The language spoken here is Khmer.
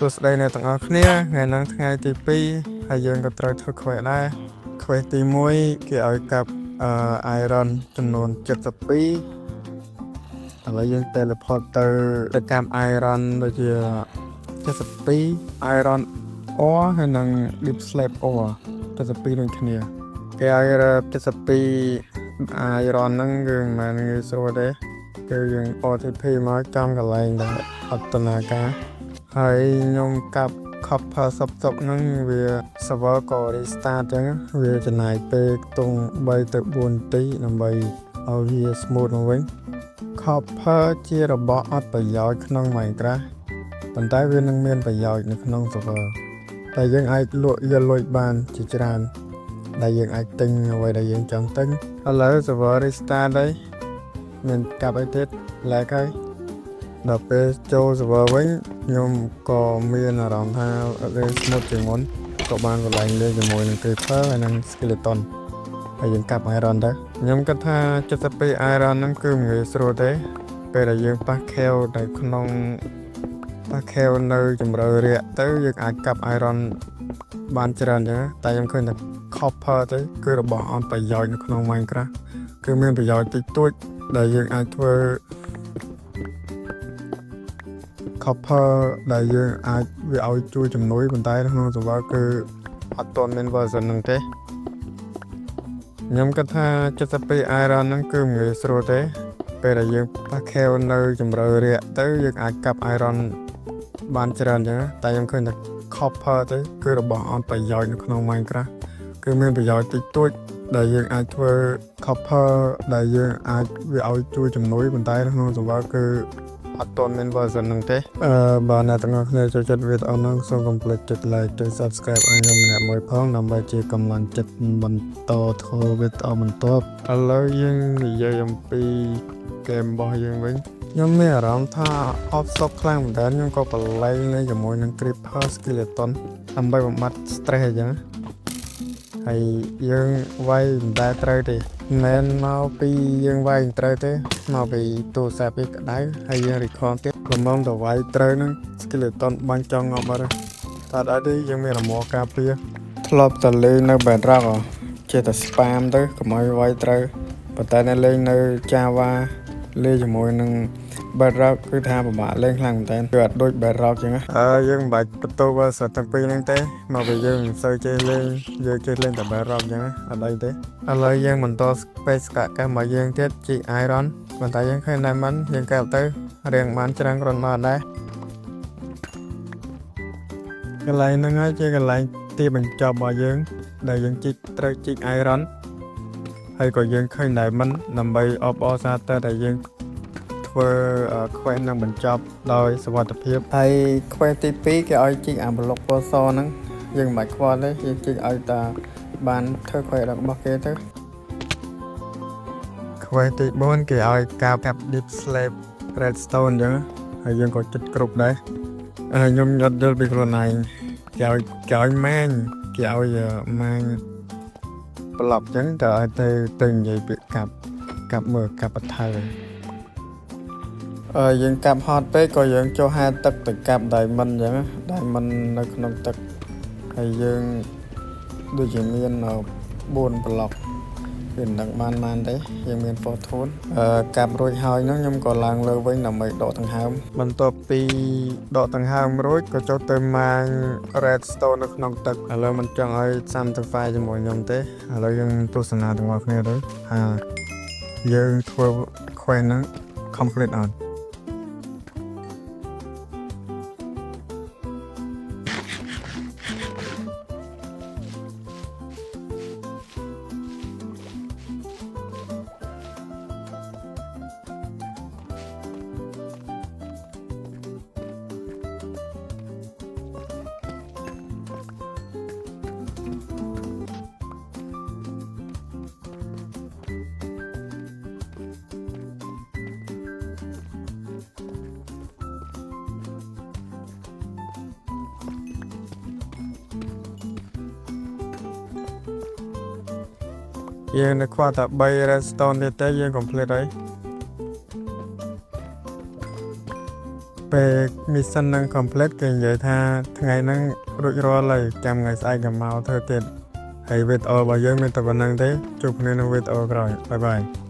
សួស្តីអ្នកទាំងអស់គ្នាថ្ងៃហ្នឹងថ្ងៃទី2ហើយយើងក៏ត្រូវធ្វើ quest ដែរ quest ទី1គេឲ្យកាប់អឺ iron ចំនួន72ឥឡូវយើង teleport ទៅទៅកាប់ iron ដូចជា72 iron ore ហើយនិង deepslate ore 72ដូចគ្នាគេឲ្យ72 iron ហ្នឹងគឺមិនមែនងាយស្រួលទេគឺយើង OTP មកចំកន្លែងដែលអត់តនាការ ហើយខ្ញុំកាប់ copper សុបសុបហ្នឹងវា server ក៏ restart ចឹងវាចំណាយពេលខ្ទង់3ទៅ4នាទីដើម្បីឲ្យវា smooth មកវិញ copper ជារបស់អត់ប្រយោជន៍ក្នុង Minecraft ប៉ុន្តែវានឹងមានប្រយោជន៍នៅក្នុង server តែយើងអាចលក់យកលុយបានជាច្រើនដែលយើងអាចទិញអ្វីដែលយើងចង់ទិញឥឡូវ server restart ហើយមានកាប់អីទៀត lag ហើយដល់ពេលចូល server វិញខ្ញុំក៏មានអារម្មណ៍ថាវា smooth ជាងមុនក៏បានកន្លែងលេងជាមួយនឹង creeper ហើយនិង skeleton ហើយយើងកាប់ iron ទៅខ្ញុំគិតថា72 iron ហ្នឹងគឺមិនងាយស្រួលទេពេលដែលយើងប៉ះ cave នៅក្នុងប៉ះ cave នៅជម្រៅរាក់ទៅយើងអាចកាប់ iron បានច្រើនចឹងតែខ្ញុំឃើញថា copper ទៅគឺរបស់អត់ប្រយោជន៍នៅក្នុង Minecraft គឺមានប្រយោជន៍តិចតួចដែលយើងអាចធ្វើ copper ដែលយើងអាចវាឲ្យជួយជំនួយប៉ុន្តែក្នុង server គឺអត់ទាន់មាន version ហ្នឹងទេខ្ញុំគិតថា72 iron ហ្នឹងគឺមិនងាយស្រួលទេពេលដែលយើងប៉ះ cave នៅជម្រៅរាក់ទៅយើងអាចកាប់ iron បានច្រើនចឹងតែខ្ញុំឃើញថា copper ទៅគឺរបស់អត់ប្រយោជន៍នៅក្នុង Minecraft គឺមានប្រយោជន៍តិចតួចដែលយើងអាចធ្វើ copper ដែលយើងអាចវាឲ្យជួយជំនួយប៉ុន្តែក្នុង server គឺអត់ទាន់មាន version ហ្នឹងទេអឺបើអ្នកទាំងអស់គ្នាចូលចិត្តវីដេអូហ្នឹងសូមកុំភ្លេចចុច like ចុច subscribe ឲ្យខ្ញុំម្នាក់មួយផងដើម្បីជាកម្លាំងចិត្តបន្តធ្វើវីដេអូបន្ទាប់ឥឡូវយើងនិយាយអំពីហ្គេមរបស់យើងវិញខ្ញុំមានអារម្មណ៍ថាអបសុកខ្លាំងមែនតើខ្ញុំក៏ប្រឡែងលេងជាមួយនឹង Creeper Skeleton ដើម្បីបំបត្តិ stress អញ្ចឹងហើយយើងវាយមិនដែលត្រូវទេមិនមែនមកពីយើងវាយមិនត្រូវទេមកពីទូរស័ព្ទវាក្តៅហើយយើង record ទៀតល្មមទៅវាយត្រូវហ្នឹង Skeleton បាញ់ចង់ងាប់បាត់ហើយតែអត់អីទេយើងមានរមាស់ការពារធ្លាប់តែលេងនៅ Bedrock ហ៎ចេះតែ spam ទៅកុំឲ្យវាយត្រូវប៉ុន្តែនៅលេងនៅ Java លេងជាមួយនឹង Bedrock គឺថាពិបាកលេងខ្លាំងមែនតើគឺអត់ដូច Bedrock ចឹងណាអឺយើងមិនបាច់បន្ទោ version ទាំងពីរហ្នឹងទេមកពីយើងមិនសូវចេះលេងយើងចេះលេងតែ Bedrock ចឹងណាអត់អីទេឥឡូវយើងបន្ត space កកម្មរបស់យើងទៀតជីក iron ប៉ុន្តែយើងឃើញ diamond យើងកែបទៅរៀងបានច្រើនគ្រាន់មកដែរកន្លែងហ្នឹងហើយជាកន្លែងទីបញ្ចប់របស់យើងដែលយើងជីកត្រូវជីក iron ហើយក៏យើងឃើញ diamond ដើម្បីអបអរសាទរដែលយើងធ្វើ quest នឹងបញ្ចប់ដោយសុវត្ថិភាពហើយ quest ទី2គេឲ្យជីកអាប្លុកពណ៌សហ្នឹងយើងមិនបាច់ខ្វល់ទេយើងជីកឲ្យតាបានធ្វើ quest របស់គេទៅ quest ទី4គេឲ្យកាប់កាប់ deepslate redstone អញ្ចឹងហើយយើងក៏ចិត្តគ្រប់ដែរហើយខ្ញុំអត់យល់ពីខ្លួនឯងគេឲ្យគេឲ្យម៉ាញគេឲ្យម៉ាញប្លុកអញ្ចឹងតើឲ្យទៅទៅនិយាយពាក្យកាប់កាប់មើលកាប់បថៅអឺយើងកាប់ហត់ពេកក៏យើងចុះហែលទឹកទៅកាប់ diamond អញ្ចឹង diamond នៅក្នុងទឹកហើយយើងដូចជាមាន4ប្លុកវាមិនដឹងបានបានទេយើងមាន fortune អឺកាប់រួចហើយហ្នឹងខ្ញុំក៏ឡើងលើវិញដើម្បីដកដង្ហើមបន្ទាប់ពីដកដង្ហើមរួចក៏ចុះទៅmine redstone នៅក្នុងទឹកឥឡូវមិនចង់ឲ្យសាំទៅ file ជាមួយខ្ញុំទេឥឡូវយើងទស្សនាទាំងអស់គ្នាទៅថាយើងធ្វើ quest ហ្នឹង complete អត់ យើងនៅខ្វះតែ3 redstone ទៀតទេយើង complete ហើយ ពេល mission នឹង complete គេនិយាយថាថ្ងៃហ្នឹងរួចរាល់ហើយចាំថ្ងៃស្អែកក៏មកធ្វើទៀតហើយវីដេអូរបស់យើងមានតែប៉ុណ្្នឹងទេជួបគ្នានៅវីដេអូក្រោយ។ Bye bye.